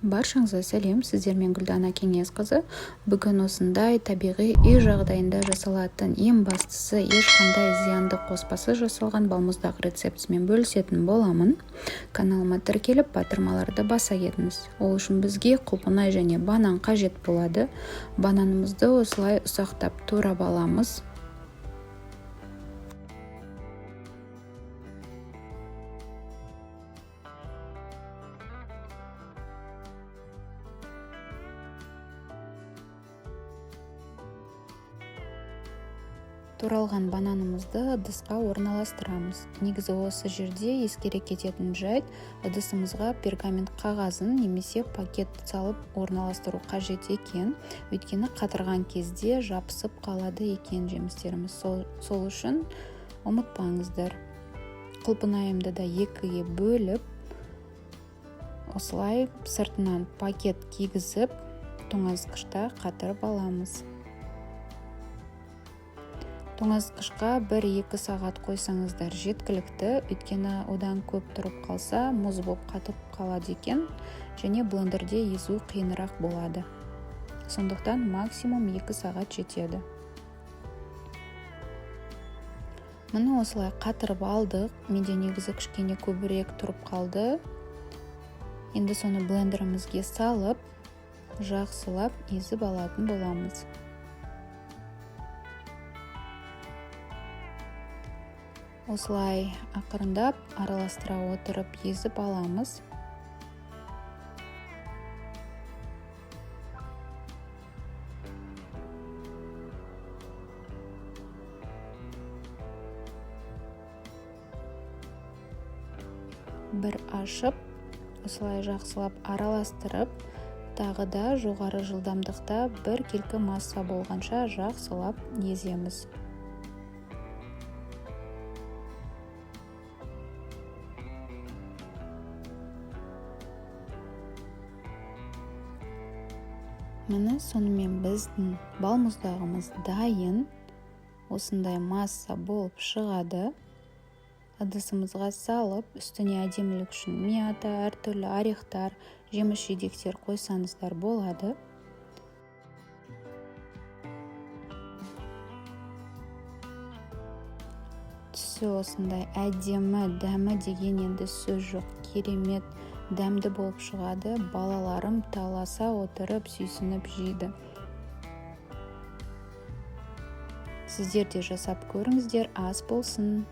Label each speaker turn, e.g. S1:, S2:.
S1: Баршаңызға сәлем, сіздермен Гүлдана Кеңесқызы. Бүгін осындай табиғи үй жағдайында жасалатын, ең бастысы ешқандай зиянды қоспасыз жасалған балмұздақ рецептісімен бөлісетін боламын. Каналыма тіркеліп, батырмаларды баса кетіңіз. Ол үшін бізге құлпынай және банан қажет болады. Бананымызды осылай ұсақтап турап аламыз. Туралған бананымызды ыдысқа орналастырамыз. Негізі осы жерде ескере кететін жайт, ыдысымызға пергамент қағазын немесе пакет салып орналастыру қажет екен. Өйткені қатырған кезде жабысып қалады екен жемістеріміз. Сол үшін ұмытпаңыздар. Құлпынайымды да екіге бөліп, осылай сыртынан пакет кигізіп, тоңазытқышта қатырып аламыз. Тоңазытқышқа 1-2 сағат қойсаңыздар жеткілікті, өйткені одан көп тұрып қалса, мұз болып қатып қалады екен және блендерде езу қиынырақ болады. Сондықтан максимум 2 сағат жетеді. Мұны осылай қатырып алдық. Менде негізі кішкене көбірек тұрып қалды. Енді соны блендерімізге салып, жақсылап езіп алатын боламыз. Осылай ақырындап араластыра отырып езіп аламыз. Бір ашып, осылай жақсылап араластырып, тағы да жоғары жылдамдықта бір келкі масса болғанша жақсылап еземіз. Міне, сонымен біздің балмұздағымыз дайын. Осындай масса болып шығады. Ыдысымызға салып, үстіне әдемілік үшін мята, әртүрлі орехтар, жеміс-жидектер қойсаңыздар болады. Түсі осындай әдемі, дәмі деген енді сөз жоқ, керемет дәмді болып шығады. Балаларым таласа отырып сүйсініп жейді. Сіздер де жасап көріңіздер, ас болсын.